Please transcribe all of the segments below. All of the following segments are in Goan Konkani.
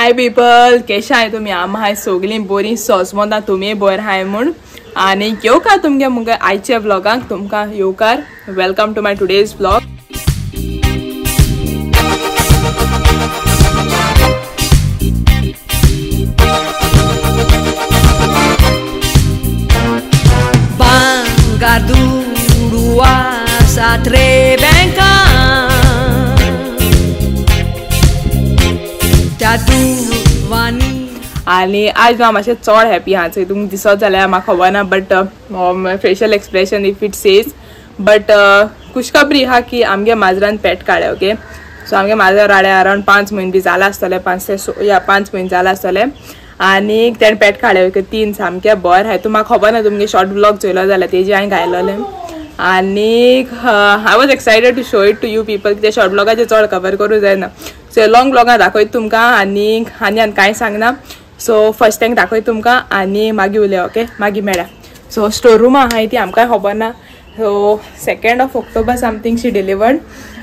हाय पीपल, केशा हाय तुमी? आम हाय सगळीं बरी सोजमोता, तुमी बरें हाय म्हूण. आनी येवकार तुमगे मुगे आयच्या व्लॉगाक तुमकां येवकार. Welcome to my today's vlog. आनी आज हांव मातशें चड हॅपी आहा. चोय तुमकां दिसत जाल्यार म्हाका खबर ना, but facial expression if it says, but खुशखबरी आहा की आमगे माजरान पेट काडलें. ओके, सो आमगे माजर राड्या अरावंड 5 म्हयने बी जाला आसतले, 5 ते या 5 म्हयने जाला आसतले. आनी तेणें पेट काडलें. ओके, 3 सामकें बरें आहा. तुमकां खबर ना, तुमगे शॉर्ट ब्लॉग चोयलो जाल्यार तेजी हांवें घायलोलें. आनी I was excited to show it to you people. ते शॉर्ट ब्लॉगाचेर चड कवर करूं जायना, सो लॉंग ब्लॉगां दाखयता तुमकां. आनी आनी आनी कांय सांगना. सो फर्स्ट तांकां दाखयता तुमकां आनी मागीर उलया. ओके, मागीर मेळ्या. सो स्टोर रूम आहाय ती आमकांय खबर ना. So 2nd of October something she delivered.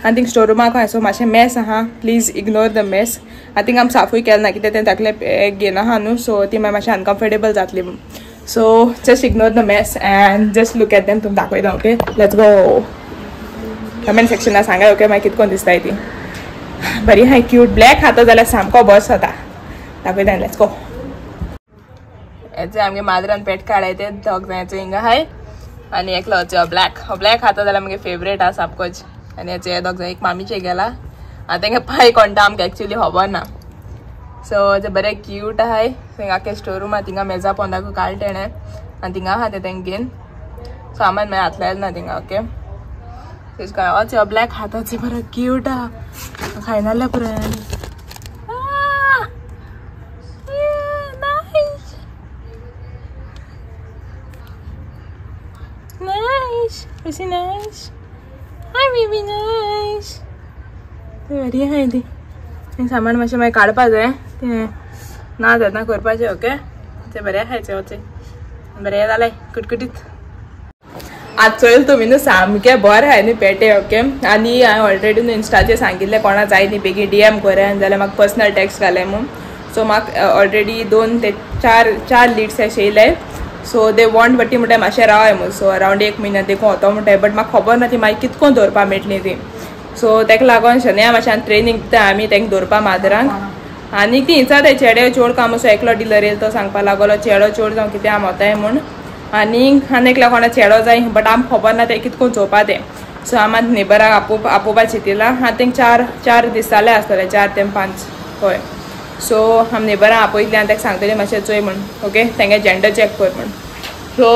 आनी थिंग स्टोर रुमाक आहा. सो मातशें मेस आहा, प्लीज इग्नोर the mess. आनी थिंग आमी साफूय केलें ना, कित्याक तें धाकलें घेना आहा न्हू, सो ती मागीर मातशें अनकम्फर्टेबल जातली. So just ignore the mess and just look at them. तुमकां दाखयता. Okay, let's go. Comment सेक्शनाक सांगाय ओके मागीर कितकोन दिसताय ती. बरी आहाय, क्यूट. ब्लॅक खाता जाल्यार सामको बस जाता. दाखयता, let's go. हेचे आमगे माजरान पेट काडले ते दोग जाणांचे हिंगा आहाय. आनी एकलो हो ब्लॅक, हो ब्लॅक खाता जाल्यार आमगे फेवरेट आहा सामकोच. आनी हेचे दोग जाण एक मामीचे गेला. आनी तेंगे पांय कोणटा आमकां एक्चुली खबर ना. सो ते बरे क्यूट आहाय. थिंगा आख्खे स्टोर रूम आहा, थिंगा मेजा पोंदाकू काडले तेणें आनी थिंगा आहा ते तेंगे घेवन. सो आमान मागीर हात लायलो ना थिंगा. ओके, तेच ब्लॅक हाताचे बरो क्यूट आहा, खायना जाल्यार पुरो. Nice, is nice. Hi baby, nice. बरी आहाय ती. सामान मातशें मागीर काडपा जाय, तें ना जातना करपाचें. ओके, तें बरें आहाय. चोय बरें जालें कुटकुटीत. आज चोयल तुमी न्हू सामकें बरें आहाय न्हू पेटे. ओके, आनी हांवें ऑलरेडी न्हू इंस्टाचेर सांगिल्लें कोणा जाय न्ही बेगीन DM कराय जाल्यार म्हाका पर्सनल टॅक्स्ट घालाय म्हूण. सो म्हाका ऑलरेडी 2 ते 4 लिड्स अशें येयले. सो they want, but ती म्हणटाय मातशें रावाय म्हूण. सो अरावंड 1 म्हयन्या देखून वतो म्हणटाय, बट म्हाका खबर ना ती मागीर कितकोन दवरपा मेळटली ती. सो तेका लागून शनिया मातशें ट्रेनींग दिता आमी तेंका दवरपा माजरांक. आनी ती विचारताय चेडे चोड काम. असो एकलो डिलर येयलो तो सांगपा लागलो चेडो चोड जावं कितें आम वताय म्हूण. आनी आनी एकल्या कोणा चेडो जाय, बट आमकां खबर ना तें कितकोन चोवपा तें. सो आमी नेबराक आपोवपा चिंतिला. आनी तेंका 4 दिसताले आसतले, 4 ते 5 हय. सो आमी नेबराक आपयतले आनी तेका सांगतले मातशें चोय म्हूण. ओके, तेंगे जेंडर चॅक कर म्हूण. सो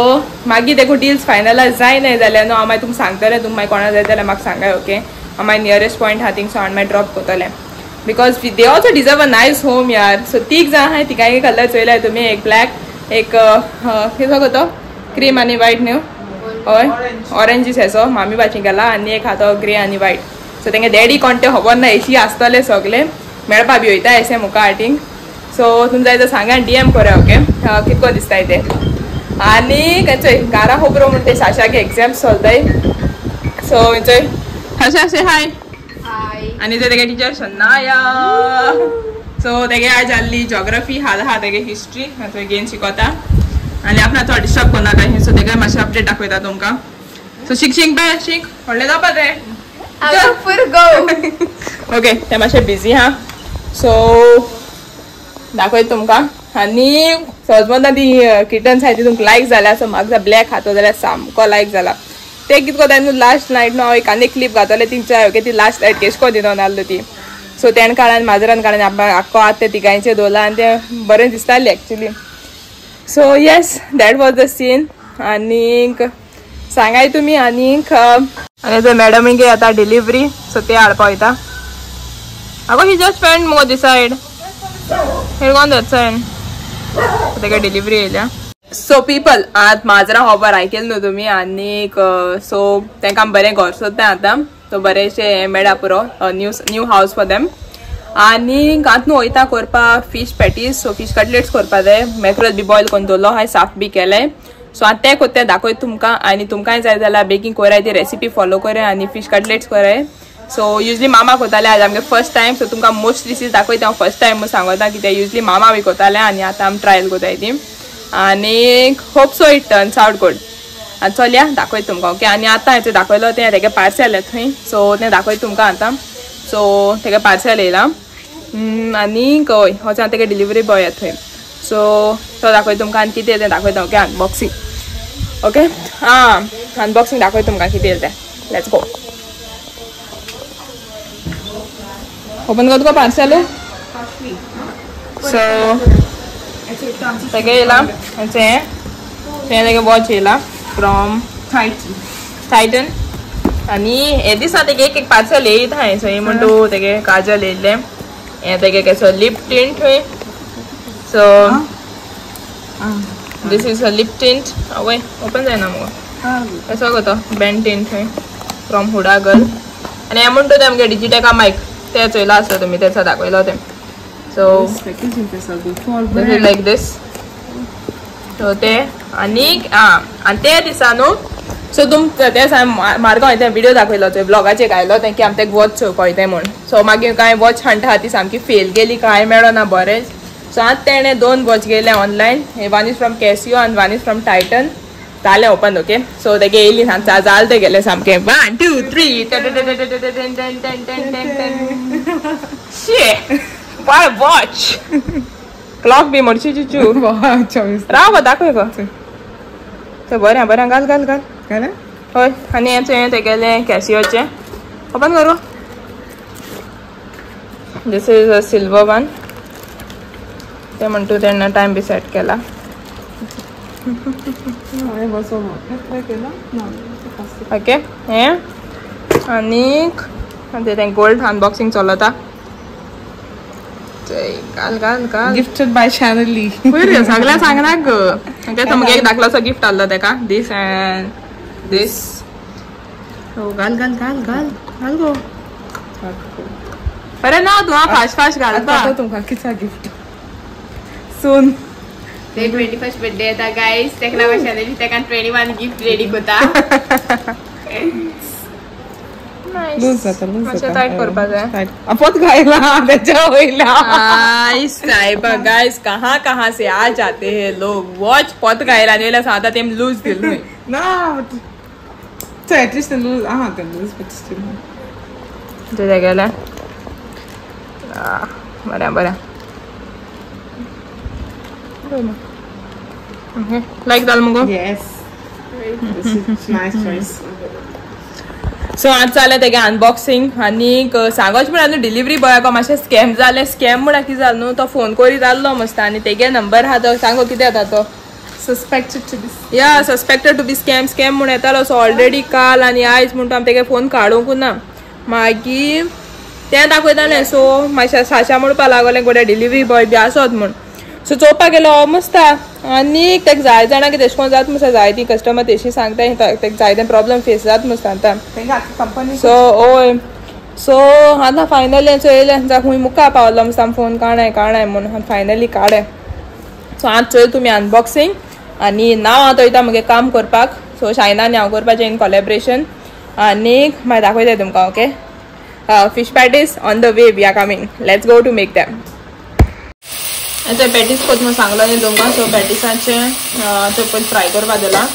मागीर देखून डिल्स फायनलायज जाय न्हय जाल्यार न्हू हांव मागीर तुमकां सांगतलें. तुमकां मागीर कोणा जाय जाल्यार म्हाका सांगाय. ओके, हांव मागीर नियरेस्ट पॉयंट आहा थिंग सावन मागीर ड्रॉप करतलें, because they also deserve a nice home यार. सो 3 जाण आहाय, तिगांय कलर चोयलाय तुमी, एक ब्लॅक, एक कितें गो क्रीम आनी व्हायट न्हू, हय ऑरेंजीस हेसो मामी भाजी गेला, आनी एक आहा तो ग्रे आनी व्हायट. सो तेंगे डॅडी कोण ते खबर ना, एशी आसतले सगळे मेळपा बी वयता एशें मुखार आयटींग. सो तुमकां जाय जाल्यार सांगा, DM करा. ओके, कितको दिसताय ते. आनी चोय घरा खबरो म्हण ते साशाक एग्जाम्स चलताय. सो चोय साशा से हाय. आनी ते तेगे टिचर शनाया. सो तेगे आज जाल्ली जॉग्रफी, हाल आहा तेगे हिस्ट्री थंय घेवन शिकोता. आनी आपणा चड डिस्टर्ब करनाका, सो तेगे मातशें अपडेट दाखयता तुमकां. सो शीक शीक बाय शीक, व्हडलें जावपा तें. ओके, तें मातशें बिजी आहा. सो दाखयता तुमकां. आनी सजमता ती किटन्स आहाय ती तुमकां लायक जाल्या. सो म्हाका ब्लॅक खातो जाल्यार सामको लायक जाला. ते कितें करता न्हू, लास्ट नायट न्हू हांव एक आनी क्लिप घातलें तिंच्या. ओके, ती लास्ट नायट केश कोन्न दिना नासलो ती. सो तेणें काडून माजरान काडून आख्खो आतां तें तिगांयचें दवरलां आनी तें बरें दिसतालें actually. So yes, that was the scene. आनीक सांगाय तुमी. आनीक आनी ते मॅडमीगे आतां डिलिव्हरी, सो ते हाडपा वयता. आगो ही जस्ट फ्रेंड मुगो this side, here gone that side. तेका डिलिव्हरी येयल्या. सो पीपल, आतां माजरां खबर आयकल न्हू तुमी. आनीक सो तेंकां बरें घर सोदता आतां, सो बरेंशें हें मेळ्ळा पुरो, न्यू हावस फॉर देम. आनी आतां न्हू वयता करपा fish patties. So fish cutlets करपा जाय. मॅकरल बी बॉयल करून दवरलो हांवें, साफ बी केलें. सो आतां तें कोत्ता दाखयता तुमकां. आनी तुमकांय जाय जाल्यार बेगीन कोराय ती रेसिपी फॉलो कराय आनी फिश कटलेट्स कोराय. सो युजली मामा कोताले, आज आमगे फर्स्ट टायम. सो तुमकां मोस्ट डिशीज दाखयता हांव फर्स्ट टायम सांगता कित्याक युजली मामा बी कोताले आनी आतां आमी ट्रायल कोताय ती आनी hope so it turns out good. आनी चलया दाखयता तुमकां ओके. आनी आतां हें दाखयलो तें तेगे पार्सल येता थंय, सो तें दाखयता तुमकां आतां. सो तेगे पार्सल येयलां आनी हय वचोन तेगे डिलिव्हरी बॉय येता थंय, सो तो दाखयता तुमकां आनी कितें तें दाखयता ओके. अनबॉक्सिंग ओके, आं अनबॉक्सिंग दाखयता तुमकां कितें येयलें तें. Let's go. Open कर तुका पार्सल. सो तेगे येयलां हें तेगे वॉच येयलां फ्रॉम टायटन. आनी हे दिसा तेगे एक एक पार्सल येयत हांवें. सो हें म्हणटू तेगे काजल येयल्लें, हें तेगे कसो लिप टिंट थंय. So this is a lip tint. आवय ओपन जायना मुगो, कसो गो तो बँड टिंट थंय फ्रॉम हुडा गर्ल. आनी हें म्हणटू तें आमगे डिजिटेका मायक तें चोयलां आसता तुमी, तेचा दाखयलो तें. So this is like this. So ते आनी आं आनी ते दिसा न्हू सो तुम ते मार्गांव तें व्हिडियो दाखयलो थंय ब्लॉगाचेर घायलो तें की आमी तेका वॉच कळटे म्हूण. सो मागीर कांय वॉच हाडटा ती सामकी फेल गेली, कांय मेळना बरेंच. सो आतां तेणें 2 वॉच गेले online, one is from Casio आनी वन is from Titan. जालें ओपन ओके. सो तेगे येयली जालें तें गेलें सामकें 1 2 3 शे वाय वॉच क्लॉक बी मोडची चुचू. राव गो दाखय गो ते बरें बरें घाल घाल घाल हय. आनी हें तेगेलें कॅसियोचें ओपन करूं. This is a silver one. ते म्हणटू तेन्ना टायम बी सेट केला. ओके हें आनीक तें गोल्ड अनबॉक्सिंग चलता. घाल घाल घाल. Gifted by Shanley. सगळ्या सांगना गो. तुमगे एक धाकलोसो गिफ्ट आहलो तेका, दीस अँड दीस. घाल घाल घाल घाल घाल गो. बरें ना तूं फास्ट फास्ट घालता. तुमकां कितें गिफ्ट सून. ते 21st birthday येता गायज, तेका लागून शॅनली तेका 21 गिफ्ट रेडी कोता. लूज जाता लूज जाता, टायट करपा जाय. पोत घायला तेच्या वयला. नाइस साहिबा गाइस, कहाँ कहाँ से आ जाते हैं लोग. वॉच पोत घायला आनी वयल्या सांगता तेम लूज दिल ना. सो एटलीस्ट लूज आहा ते लूज बट स्टील ते गेलें. बरें बरें लायक जालें मुगो. Yes this is nice choice. So आज जालें तेगे अनबॉक्सिंग. आनीक सांगोच म्हळ्यार न्हू डिलिव्हरी बॉयाक मातशें स्कॅम जालें. स्कॅम म्हळ्यार कितें जालें न्हू, तो फोन करीत जाल्लो मस्त आनी तेगे नंबर आहा तो सांगो कितें येता तो सस्पेक्टेड टू बी या suspected to be scam scam म्हूण येतालो. सो ऑलरेडी काल आनी आयज म्हणटा आमी तेगे फोन काडूंक ना. मागीर तें दाखयतालें. सो मातशें साशा म्हणपा लागलें गोड्या डिलिव्हरी बॉय बी आसत म्हूण. सो चोवपाक गेलो मस्त आनी तेका जाय जाणा की तेश कोन जात मस्त, जाय ती कस्टमर तेशी सांगता तेका जाय तें प्रॉब्लम फेस जात मस्त आतां. सो हय सो आतां फायनली चोयलें जावं खूंय मुखार पावलो मस्त आमी फोन काणाय काणाय म्हूण फायनली काडे. सो आज चोयल तुमी अनबॉक्सिंग. आनी नांव आतां वयता म्हगे काम करपाक. सो शायना आनी हांव करपाचें इन कॉलेब्रेशन. आनीक मागीर दाखयता तुमकां okay. Fish patties on the way, we are coming, let's go to make them. आतां पॅटीस कोत म्हूण सांगलो न्ही तुमकां. सो पॅटिसाचें तें पयलीं फ्राय करपा दिलां.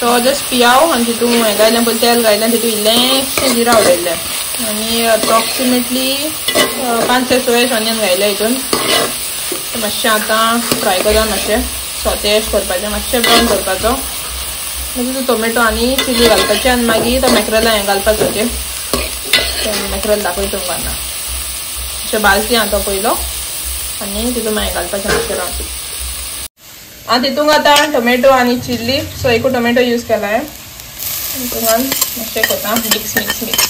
सो जस्ट पियाव आनी तितून हें घायलें पयलीं तेल घायलें, तितून इल्लेंशें जिरा उडयल्लें आनी अप्रॉक्सिमेटली 5 ते 6 ऑनियन घायलें हितून. मातशें आतां फ्राय करया, मातशें सोतेश करपाचें, मातशें ब्रावन करपाचो. मागीर तितून टोमॅटो आनी चिली घालपाचें आनी मागीर तो मॅकरल हें घालपाचो. ओके तें मॅकरल दाखयता तुमकां आतां. मातशें भाजली आतां पयलो आनी तितून मागीर घालपाचें मातशें रावन. आनी तितूंक आतां टोमॅटो आनी चिल्ली. सो एकू टोमॅटो यूज केला हांवें तितून मातशें करता मिक्स मिक्स मिक्स.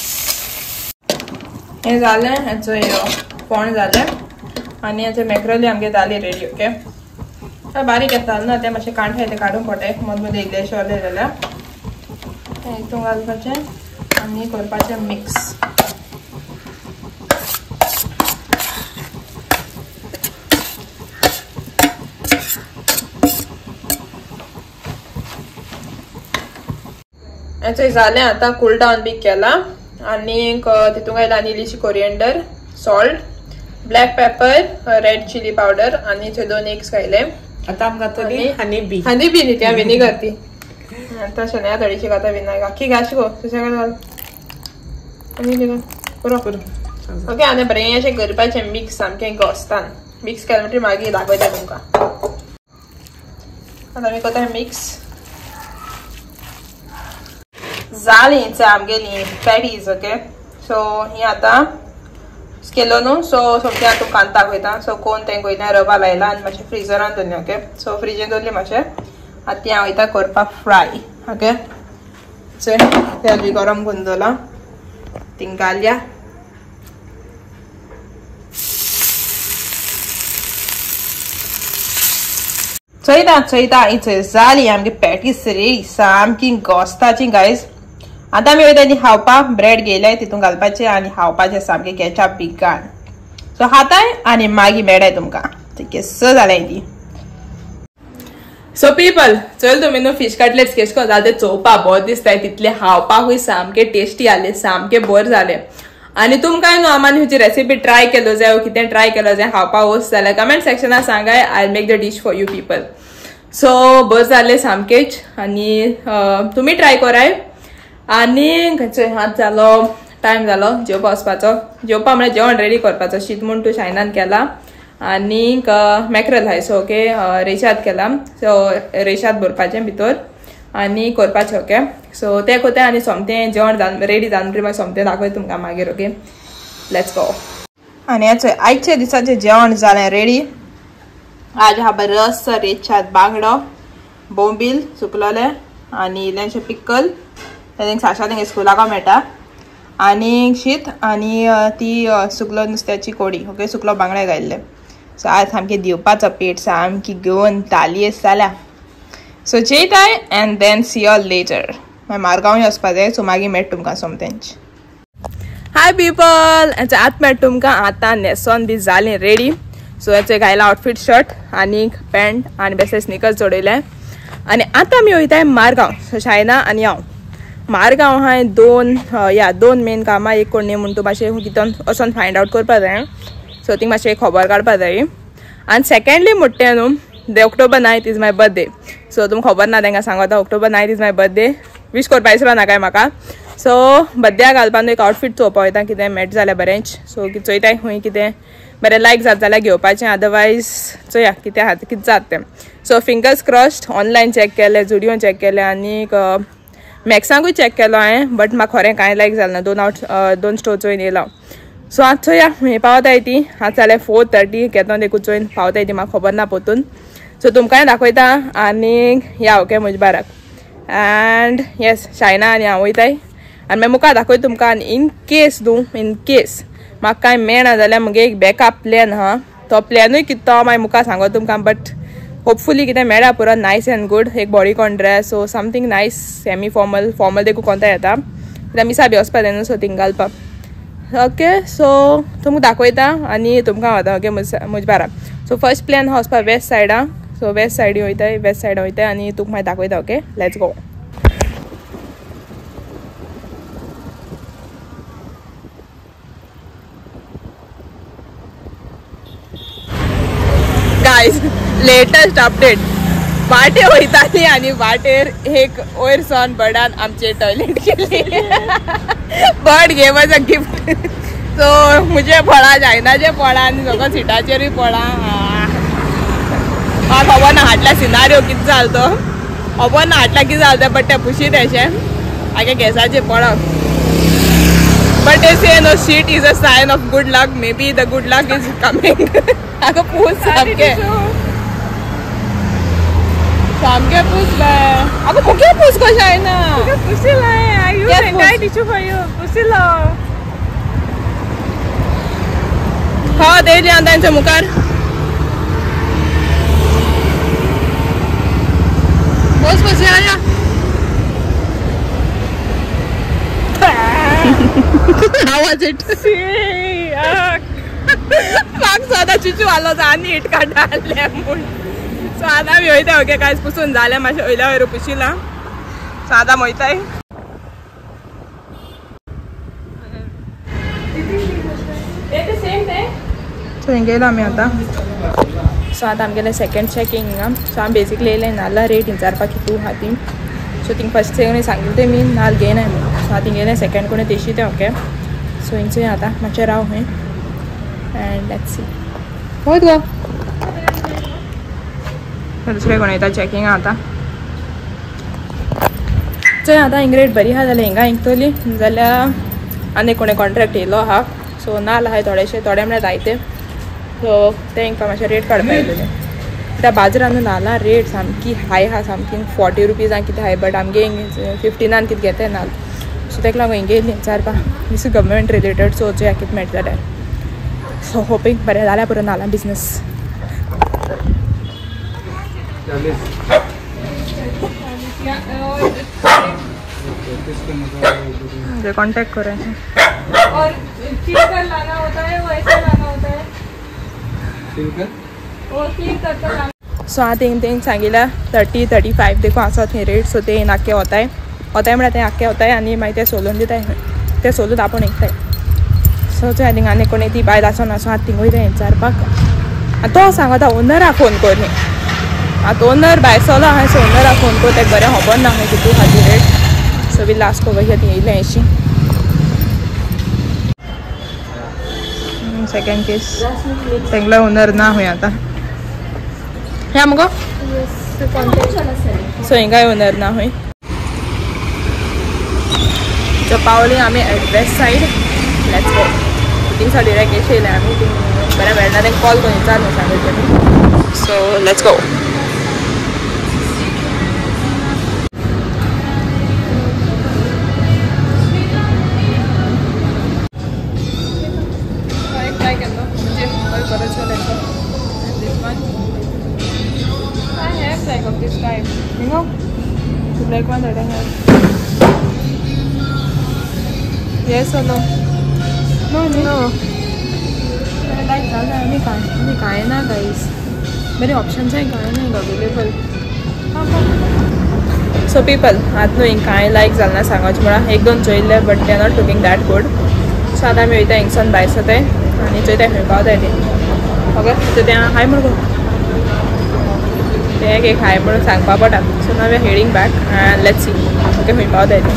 हें जालें हेचो फोण जालें आनी हेचो मॅकरली आमगे जाली रेडी. ओके बारीक येता ना तें मातशें कांठे ते काडूंक पडटा, मदीं मदीं इल्लेशें उरलें जाल्यार तें हितून घालपाचें आनी करपाचें मिक्स. हें जालें आतां कूल डावन बी केलां आनीक तितूंत घायला आनी इल्लीशी coriander, salt, black pepper, red chilli powder आनी थंय 2 एग्स घायले. आतां आमकां घातली हनी बी. हनी बी न्ही ती विनेगर ती. आतां शनाया थोडीशी घाता विनागर आख्खी घाशी गो सुशेगाद घाल आनी घाल पुरो पुरो. ओके आनी बरें अशें करपाचें मिक्स सामकें गोस्तान मिक्स केलें म्हणटकीर मागीर दाखयता तुमकां. आतां आमी करता मिक्स. जालीं आमगेली पॅटीज. ओके सो ही आतां केलो न्हू सो सोमतें हांव तुमकां दाखयता. सो कोण तें वयल्यान रवा लायला आनी मातशें फ्रिजरान दवरलें. ओके सो फ्रिजीन दवरली मातशें. आतां ती हांव वयता करपाक फ्राय. ओके चल तेल बी गरम करून दवरलां थिंग घालया. चोयता चोयता इचय जाली आमगे पॅटीस रेडी सामकी गोस्ताची गायज. आतां आमी वयता ती खावपाक. ब्रेड घेयले तितून घालपाचें आनी खावपाचें सामकें केचप बी घाल. सो खाताय आनी मागीर मेळटाय तुमकां. केस जालें ती. सो पीपल चल तुमी न्हू फिश कटलेट्स केश करून जालें ते चोवपाक बरें दिसताय तितलें खावपाकूय सामकें टेस्टी जालें सामकें बरें जालें. आनी तुमकां न्हू आमान खंयची रेसिपी ट्राय केलो जाय कितें ट्राय केलो जाय खावपाक वच जाल्यार कमेंट सेक्शनान सांगाय. I make the dish for you people. So बरें जालें सामकेंच आनी तुमी ट्राय कराय. आनी खंयचो हात जालो टायम जालो जेवपा वचपाचो. जेवपा म्हळ्यार जेवण रेडी करपाचो. शीत म्हूण तूं शायनान केला आनीक मॅकरल आहाय. सो ओके रेशाद केला. सो रेशाद भरपाचें भितर आनी करपाचें. ओके सो तें कोताय आनी सोमतें जेवण जावन रेडी जावन मागीर सोमतें दाखयता तुमकां मागीर. Okay let's go. आनी हें चोय आयच्या दिसाचें जेवण जालें रेडी. आज हा रस रेशाद बांगडो बोंबील सुकलोलें आनी इल्लेंशें पिक्कल तें साशा तेंगे स्कुलाक मेळटा आनी शीत आनी ती सुकलो नुस्त्याची कोडी. ओके सुकलो बांगडे घायल्ले. सो आज सामकी दिवपाचो पेट सामकी घेवन ताली जाल्या. सो जेयताय and then see all later. मागीर मारगांवूय वचपा जाय. सो मागीर मेळटा तुमकां सोमतेंच. हाय पीपल आतां मेळटा तुमकां. आतां न्हेसोन बी जालें रेडी. सो हेचो घायला आउटफीट शर्ट आनी पॅन्ट आनी बेसले स्निकर्स जोडयले. आनी आतां आमी वयताय मारगांव. सो शायना आनी हांव मारगांव हांवें दोन मेन कामां. एक कोण न्ही म्हूण तूं मातशें कितून वचोन फायंड आवट करपा जाय. सो थिंग मातशें खबर काडपा जाय. आनी सेकेंडली म्हणटा न्हू the October 9 is my birthday. So तुमकां खबर ना तांकां सांगता October 9 is my birthday. Wish करपा विसरो नाकाय म्हाका. सो बर्थडेक घालपाक एक आउटफीट चोवपा वयता कितें मॅच जाल्यार बरेंच. सो चोयताय खंय कितें बरें लायक जाता जाल्यार घेवपाचें अदरवायज चोया कितें आहा कितें जाता तें. So fingers crossed. Online check केलें, जुडियो चॅक केलें आनीक मॅक्सांकूय चॅक केलो हांवें बट म्हाका खरें कांय लायक जालें ना. दोन स्टोर चोयन येयला. सो आतां चोया खंय पावताय ती. आतां जालें 4:30 केदोन देखून चोयन पावताय ती म्हाका खबर ना पोतून. सो तुमकांय दाखयता आनी या ओके म्हज्या बाराक. अँड येस शायना आनी हांव वयताय आनी मागीर मुखार दाखयता तुमकां. आनी इन केस न्हू इन केस म्हाका कांय मेळना जाल्यार म्हगे एक बॅकअप प्लॅन आहा. तो प्लॅनूय कितें तो मागीर मुखार सांगो तुमकां. बट होपफुली कितें मेळ्ळा पुरो नायस अँड गूड एक bodycon dress so something nice semi formal formal देखून कोणता येता कित्याक मिसा बी वचपा जाय न्हू सो थिंग घालपाक. ओके सो तुमकां दाखयता आनी तुमकां वता. ओके म्हज्या बारा. सो फर्स्ट प्लॅन आहा वचपा वेस्ट सायडा. सो वेस्ट सायडी वयताय वेस्ट सायडा वयताय आनी तुका मागीर दाखयता. Okay let's go. Guys latest update. वाटे वयताली आनी वाटेर एक वयर सावन बर्डान आमचे टॉयलेट केली. Bird gave us a gift. So म्हजे पळा जायनाचे पळा आनी सगळो सिटाचेरूय पळा. म्हाका खबर ना हाडल्या सिनारियो कितें जालो तो खबर ना हाडल्या कितें जालो तें बट तें पुशीत अशें आगे गॅसाचेर पळप. But they say no shit is a sign of good luck. Maybe the good luck is coming. आगो पूस सामकें सामकें पूस बाय. आगो मुगे पूस कशें जायना. पुसिलो I use entire tissue for you. पुसिलो हा देली आतां तांच्या मुखार. बस बस या या. How was it? म्हाका सदां चिचू आलो आनी it काडले म्हूण. सो आतां आमी वयता. ओके कांयच पुसून जालें मातशें वयल्या वयर पुशिलां. सो आतां वयताय. सो हिंगा येयला आमी आतां. सो आतां आमगेलें सेकेंड चॅकिंग हिंगा. सो आमी बेसिकली येयले नाल्ला रेट विचारपाक कितू आहा ती. सो थिंग फर्स्ट कोणी सांगिल्लें ते मी नाल्ल घेयनाय म्हणून. सो आतां हिंगा येयलें सेकेंड कोणी तेशी तें ओके. सो हिंगचे आतां मातशें राव खंय एंड let's see. होय गो दुसरे कोण येता चॅकिंग आतां. चोय आतां हिंग रेट बरी आहा जाल्यार हिंगा हिंगतली, जाल्यार आनी कोणें कॉन्ट्रॅक्ट येयलो आहा. सो नाल्ल आहाय थोडेशे, थोडे म्हळ्यार जायते. सो ते हिंगा मातशें रेट काडपा येयलेले. त्या बाजारान नाल्ला रेट सामकी हाय आहा, सामकी 40 रुपीजान कितें हाय, बट आमगे हिंग 15 कितें घेताय नाल्ल. सो तेका लागून हिंगा येयली विचारपा. This is government related, so चोया कितें मेळटा जाल्यार. सो होपींग बरें जाल्यार पुरो नाल्ला बिजनस. कॉन्टैक्ट करें. और कर लाना होता है वो ऐसे लाना होता है वो क्लीन करके लाना. सो आतां हिंग तेंक सांगिला 30 35 देखून आसा थंय रेट. सो ते आख्खे वताय वताय म्हळ्यार ते आख्खे वताय आनी मागीर ते सोलून दिताय, ते सोलून आपूण विकताय. सो चोय थिंगा आनी कोणी ती बायल आसो नासो आतां थिंग वयता विचारपाक. आनी तो सांगता ओनराक फोन कर न्ही. आतां ओनर भायर सरलो आहा, सो ओनराक फोन कर, तेका बरें खबर ना खंय कितू आहा ती रेट. सो we last खबर थंय येयलें अशी. सेकेंड केस तेंगलो ओनर ना खंय आतां ह्या मुगो. सो हिंगाय ओनर ना खंय. सो पावली आमी at west side. Let's go. थिंगसर डिरेक्ट येशे येयले आमी. थिंग बरें मेळना तेंका कॉल करून विचार न्हू सांगले आमी. So let's go. I have like of this type, you know, the black one that I have. Yes or no? No, no. I like that. I can't na guys. Many options are available. So people, आतां न्हू कांय लायक जालें ना सांगोच म्हणा. एक दोन चोयल्ले but they are not looking that good. So आतां आमी वयता हिंगसान भायर सरताय आनी चोयता खंय पावताय ती. ओके सो तें हाय म्हणून तें एक एक हाय म्हणून सांगपा पडटा. So now we are heading back and let's see okay खंय पावताय ती.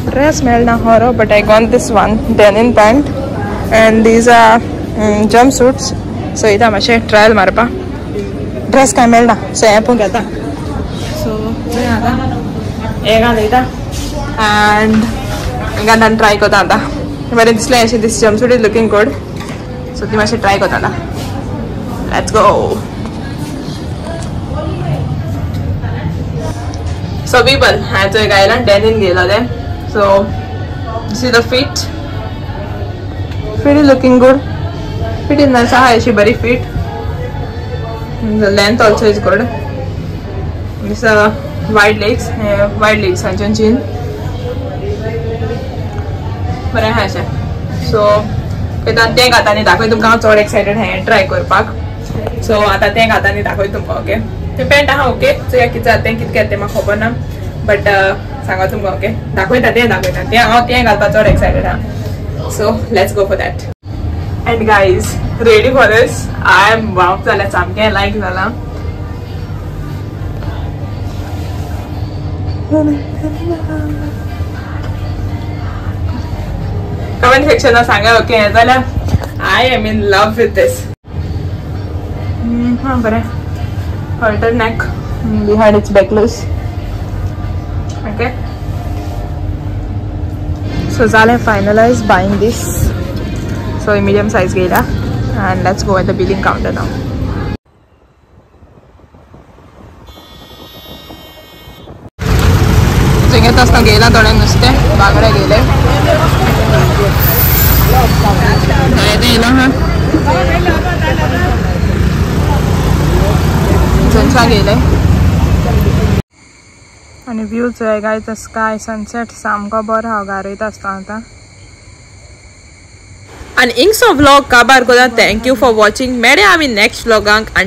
ड्रेस मेळना खरो, but I got this one denim pant and these are jump suits. So येता मातशें ट्रायल मारपा. ड्रेस कांय मेळना सो हें पळोवंक येता. सो आतां हें घाल वयता एंड हिंगा आतां ट्राय करता. आतां बरें दिसलें अशें, this jump suit is looking good. So ती मातशें ट्राय करता आतां. Let's go. So people, हांवें चोय गायला डेनिन घेयलो तें. So this is the fit. Fit is looking good. Fit is nice आहा, अशी बरी fit. The length also is good. This wide legs, wide legs हांचें जीन बरें आहा अशें. सो तें घाता आनी दाखय तुमकां. हांव चड एक्सायटेड हें ट्राय करपाक. सो आतां तें घाता आनी दाखय तुमकां. ओके तें पॅन्ट आहा ओके. चोया कितें जाता तें, कितें तें म्हाका खबर ना, बट सांगा तुमकां. ओके दाखयता तें, दाखयता तें. हांव तें घालपाक चड एक्सायटेड आहा. So let's go for that. And guys, ready for this? I am wow जाल्यार सामकें लायक जालां. कमेंट सेक्शनान सांगा ओके हें जाल्यार I am in love with this. हां बरें. Halter neck behind it's backless. Okay so जालें finalise buying this. So medium size घेयला and let's go at the billing counter now. घेत आसतना घेयला थोडें नुस्तें, बांगडे घेयले. येयलो हा थंयच्यान घेयले. आनी व्यू चोय गायज, स्काय सनसेट सामको बरो आहा गारयता आसतना आतां. आनी इंगसो व्लॉग काबार कोता. Thank you for watching. मेळया आमी नेक्स्ट व्लॉगांक.